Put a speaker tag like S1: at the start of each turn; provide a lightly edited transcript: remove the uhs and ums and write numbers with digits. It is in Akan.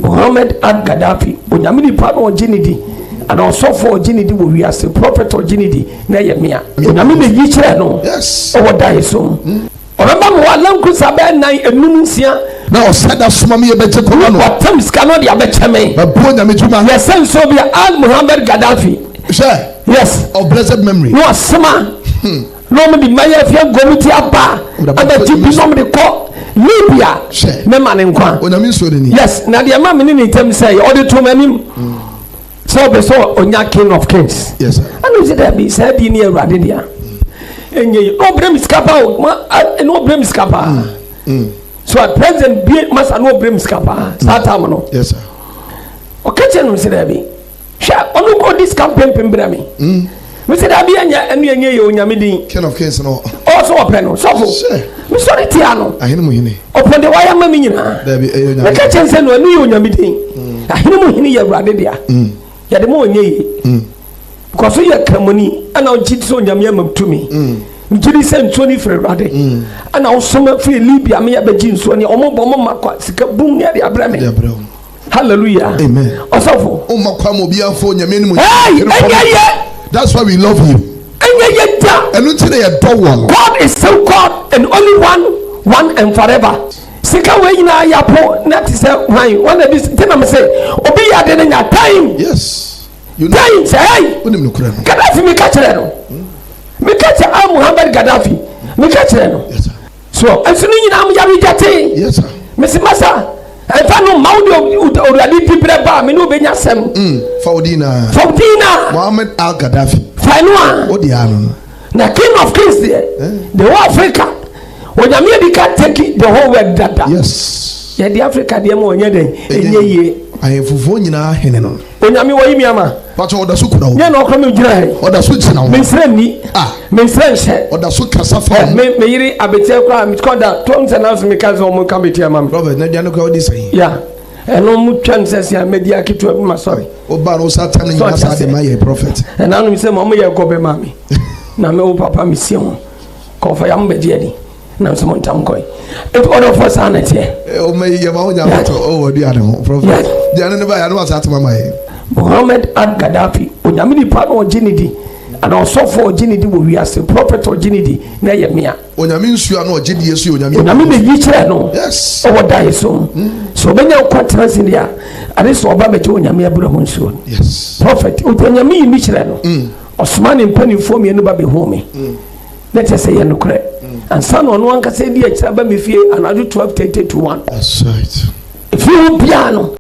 S1: Mohammed Al Gaddafi, Onyame nipa na ɔgye ne di ana ɔsɔfo ɔgye ne di wɔ wiase, prophet ɔgye ne di na ɛyɛ mea. Onyame na yi kyerɛ no. Ɔwɔ daeɛ so mu, ɔbɛba me hɔ alanku sa bɛyɛ nan, enum, nsia.
S2: Na ɔsɛ da soma mi yɛbɛgye kɔma no.
S1: Ɔtam sika no de abɛkyɛ me.
S2: Bɛboɔ Nyame dwuma.
S1: Yɛsɛ nsuo bi a Al Muhammad Gaddafi.
S2: Hwɛ. Of blessed memory.
S1: Na ɔsoma na ɔmo de mayɛ fia gɔmiti aba abɛgye bi na ɔmo de kɔ Libya.
S2: Hwɛ.
S1: Mɛma ne nkwa.
S2: Onyame nsuo ne ni.
S1: Yes, na deɛ ma me ne ne ntam sɛ ɔde to m'anim sɛ ɔpɛ sɛ ɔnya King of Kings.
S2: Yes sir.
S1: Ɛna ɔsi dɛbi, saa di ne Awurade dea, ɛnyɛ yi. Na ɔbrɛ mi sika paa o, ma na ɔbrɛ mi sika paa so a president bie masa na ɔbrɛ mi sika paa saa time no.
S2: yes sir
S1: Ɔka kyerɛ no sɛ dɛbi, hwɛ, ɔno kɔ di sika mpempem brɛ mi. Mi sɛ dɛbi, ɛnyɛ ɛnu, ɛnyɛ yɛ Onyame din.
S2: King of Kings no.
S1: Ɔsɔ ɔpɛ no sɔfo.
S2: Hyɛ.
S1: Mi sɔre tia no.
S2: Ahene mu hene.
S1: Ɔpɔ de wayɛ ma mi nyinaa.
S2: Dɛbi, ɛyɛ Onyame.
S1: Meka kyɛn sɛ no, ɛno yɛ Onyame din. Ahene mu hene yɛ Awurade dea, yɛde ma ɔnyɛ yie because yɛ Kramoni ɛna ɔgye di sɛ Onyame ama tumi. Gye di sɛ nsuo no firi Awurade ɛna wosoma firi Libya meyɛ bɛgye nsuo ne ɔmo bɔ ɔmo ma kwa sika bum ne ɛde abrɛ me.
S2: De abrɛ wo.
S1: Hallelujah.
S2: Amen.
S1: Ɔsɔfo.
S2: Ɔmma kwa ma obiara fo Onyame anim.
S1: Hey, ɛnyɛ yɛ.
S2: That's why we love you.
S1: Ɛnyɛ yɛ da.
S2: Ɛno nti na yɛdɔ wɔ no.
S1: God is still God and only one, one and forever. Sika wei nyinaa yapo na te sɛ hwan wɔn na bi te na mo sɛ obi yɛ ade no nya time.
S2: Yes, you know.
S1: Time sɛ hey.
S2: Wonim nokorɛ no.
S1: Gaddafi, mi ka kyerɛ no, mi ka kyerɛ Al Muhammad Gaddafi, mi ka kyerɛ no.
S2: yes sir
S1: So nso ne nyinaa mo yare gyate.
S2: yes sir
S1: Mesi masa ɛnfa no mma wo de Owurade di brɛ ba mi ne o bɛ nya sɛm.
S2: Fa wo din na.
S1: Fa wo din na.
S2: Mohammed Al Gaddafi.
S1: Fa no a.
S2: Wo de ano no.
S1: Na King of Kings deɛ, the whole Africa, Onyame di ka take the whole world dada. Yɛde Africa deɛ ma ɔnyɛ dɛn, ɛnyɛ yie.
S2: Ahemfofoɔ nyinaa hene no.
S1: Onyame wɔyi mi ama.
S2: Patro, ɔda so kura wo.
S1: Nyɛ na ɔkɔ mi gyina hɛ.
S2: Ɔda so gyina wo.
S1: Mensrɛ nni.
S2: Ah.
S1: Mensrɛ nhyɛ.
S2: Ɔda so kasa fa wo.
S1: Me yere abeteɛ koraa mekɔ da tom sɛ nanso meka sɛ ɔmo ka beteɛ ma me.
S2: Robert na aduane kora wodi sɛn?
S1: Ya, ɛno mu twa no sɛ sia mɛdi aketewa bi ma sɔre.
S2: Woba no, wo sa tam no nyinaa saa de ma yɛ prophet.
S1: Ɛnanom sɛ ma ɔmo yɛ gɔbɛ ma me na me wo papa mesie ho kɔfa ya mo bɛgye adi nam sɛ mo ntam kɔe, nti ɔdɔfoɔ, saa na ɛteɛ.
S2: Ɔma yi yɛma wo nya abotɔ ɔwɔ aduane ho, prophet. Aduane no ba yɛ ano asa atoma ma yɛ.
S1: Mohammed Al Gaddafi, Onyame nipa na ɔgye ne di ana ɔsɔfo ɔgye ne di wɔ wiase, prophet ɔgye ne di na ɛyɛ mea.
S2: Onyame nsuo a na ɔgye die so yɛ Onyame.
S1: Onyame na yi kyerɛ no. Ɔwɔ daeɛ so mu sɛ ɔbɛnya nkwa tena se deɛ a, ade sɛ ɔba bɛgye Onyame abrɛ ho nsuo no. Prophet Onyame yi mi kyerɛ no, ɔsoma ne mpanimfoɔ mmienu ba bɛhu me na kyerɛ sɛ yɛ nokorɛ ansa na ɔno ankasa di akyirɛ ba me fie anadwo 12:30 to 1.
S2: That's right.
S1: Ɛfiri ho biara no.